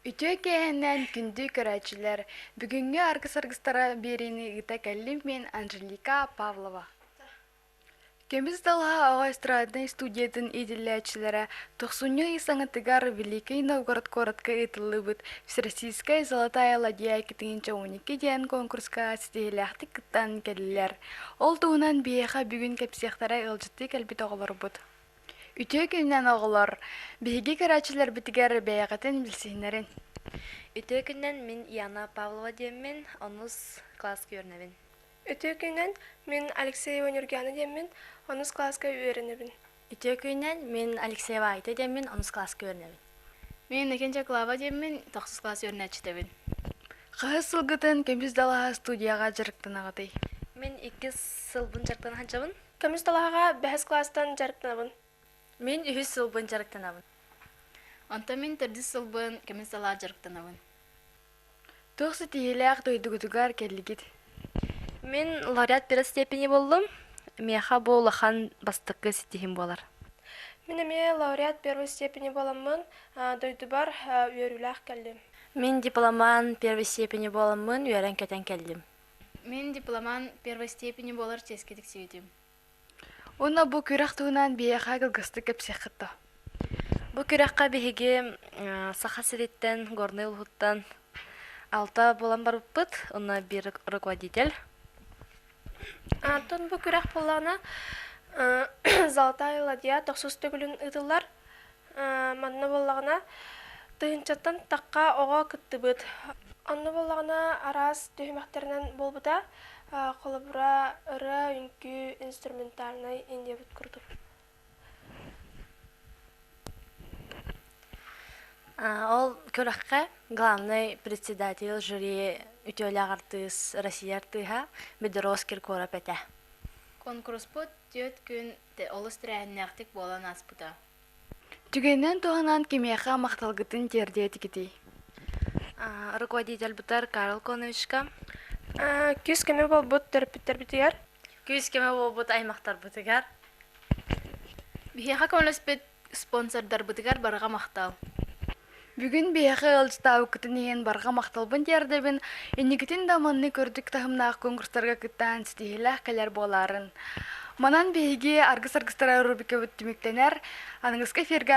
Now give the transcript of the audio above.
Үтүө киэһэнэн күндү көрөөччүлэр! Бүгүҥҥү Аргыс аргыстара биэриини ыыта кэллим мин Анжелика Павлова. Көмүс далаһа оҕо эстраднай студиятын иитиллээччилэрэ тохсунньу ый саҥатыгар Великий Новгород куоратка ыытыллыбыт Всероссийская золотая ладья 2012 диэн конкурска ситиһиилээхтик кыттан кэллилэр. Ол туһунан биһиэхэ бүгүн кэпсиэхтэрэ ыалдьыттыы кэлбит оҕолорбут. Үтүө күнүнэн оҕолор! Биһиги көрөөччүлэрбитигэр бэйэҕитин билсиһиннэрин. Үтүө күнүнэн мин Яна Павлова диэммин, онус кылааска үөрэнэбин. Үтүө күнүнэн мин Алексеева Нюргяна диэммин, онус кылааска үөрэнэбин. Үтүө күнүнэн мин Алексеева Айта диэммин, онус кылааска үөрэнэбин. Мин Накенча Клава диэммин, тохсус кылаас үөрэнээччитэбин. Хаһыс сылгытын Көмүс далаһа студияҕа дьарыктанаҕытый? Мин иккис сылбын дьарыктана сылдьабын. Көмүс далаһаҕа бэһис кылаастан дьарыктанабын. Мин үһүс сылбын дьарыктанабын. Онтон мин төрдүс сылбын көмүс далаһа дьарыктанабын. Туох ситиһиилээх дойдугутугар кэллигит? Мин лауреат первой степени буоллум. Миэхэ бу улахан бастакы ситиһим буолар. Мин эмиэ лауреат первой степени буоламмын, дойдубар үөрүүлээх кэллим. Мин дипломан первой степени буоламмын үөрэн-көтөн кэллим. Мин дипломан первой степени буолар чиэскэ тиксибитим. Уонна бу күрэх туһунан биһиэхэ кылгастык кэпсиэххит дуо? Бу күрэххэ биһиги Саха сириттэн, Горнай улууһуттан алта буолан барбыппыт. Онно биир руководитель. Антон бу күрэх буоллаҕына Золотая ладья тохсус төгүлүн ыытыллар. Манна буоллаҕына тыһыынчаттан тахха оҕо кыттыбыт. Онно буоллаҕына араас түһүмэхтэринэн буолбута. Холобура, ырыа, үҥкүү, инструментальнай индиябыт курдук. Ол күрэххэ главный председатель жюри үтүөлээх артыыс Россия артыыһа Бедрос Киркоров этэ. Конкурспут түөрт күн олус тэрээһиннээхтик буолан ааспыта. Түгэнинэн туһанан кимиэхэ махталгытын тиэрдиэ этигитий? Руководительбытар Карл Коновичка. Күүс көмө буолбут төрөппүттэрбитигэр. Күүс көмө буолбут аймахтарбытыгар. Биһиэхэ көмөлөспүт спонсордарбытыгар барҕа махтал. Бүгүн биһиэхэ ыалдьытаабыккытын иһин барҕа махталбын тиэрдэбин. Инникитин да маннык үрдүк таһымнаах конкурстарга кыттаан ситиһиилээх кэлэр буолаарын. Манан биһиги Аргыс аргыстара рубрикабыт түмүктэнэр. Аныгыскы эфиргэ.